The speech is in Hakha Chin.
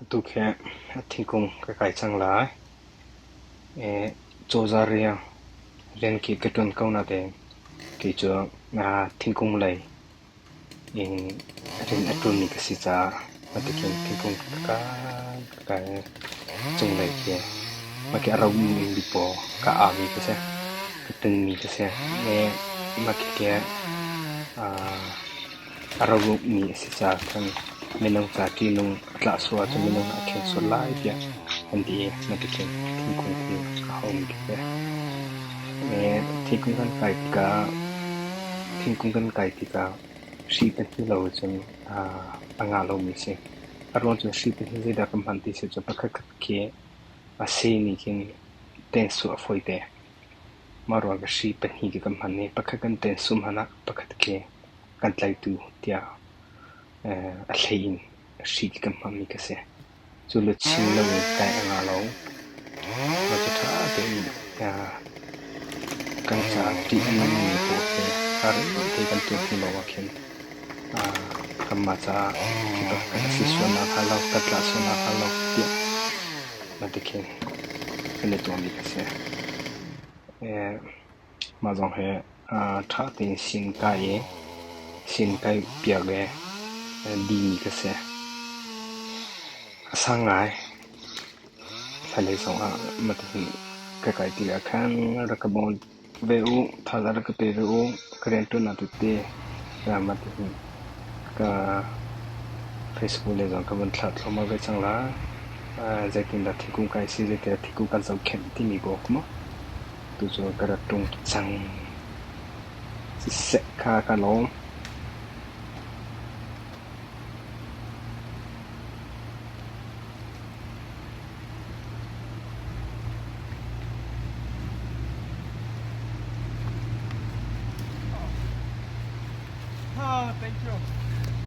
Atu khi thingkung ka kai cang lai. Cozah rian rian khi ka ṭuan ko nain kei cu thingkung lei in rian a ṭuanmi ka si caah matikin thingkung ka kai ka kai i cunglei khi mah khi a romi pawl ka aumi ka si. Ka tunmi ka si. Mah khikhi a romi a si caah khan minung ca ṭihnung a tlah sual ahcun minung a kheng sual lai tiah an ti i matikin thingkung khi a haumi ka si. Thingkung kan kai tikah thingkung kan kai tikah hri pahnih lo cun a ngah lomi a si. A ruang cu hri pahnih zeidah kan hman ti si cun pakhat khat khi a seh nih khin tensuh a fawite. Mah ruang ah hri pahnih khi kan hman i pakhat kan tensuh hmanh ah pakhat khi kan tlaitu tiah a hlei in hri khi kan hmanmi ka si. Cu luchin loin kai a ngah lo. Mah cu ṭha tein kan caah ṭih a nungmi pawl khi rem tein kan tuah hnu lawng ah khin kanmah caah thil pakhat a si sualnak hnga lo, kan tlah sualnak hnga lo tiah bantukin kan i tuahmi a si. Mah zong hi ṭha tein sin kai i sin kai piak i dihmi ka si. A sang ngai. Hmailei zongah matihin ka kai tikah khan rak ka bawm ve u, thazaang rak ka pe ve u, ka rianṭuannak tete matihin ka Facebook lei zong ka vun thlah thluahmah ve cang lai. Zeitindah thingkung kai si, zeitindah thingkung kan zohkhenh timi kong maw tu cu ka rak ṭung cang. Siseh kha ka lawm. Ah, thank you.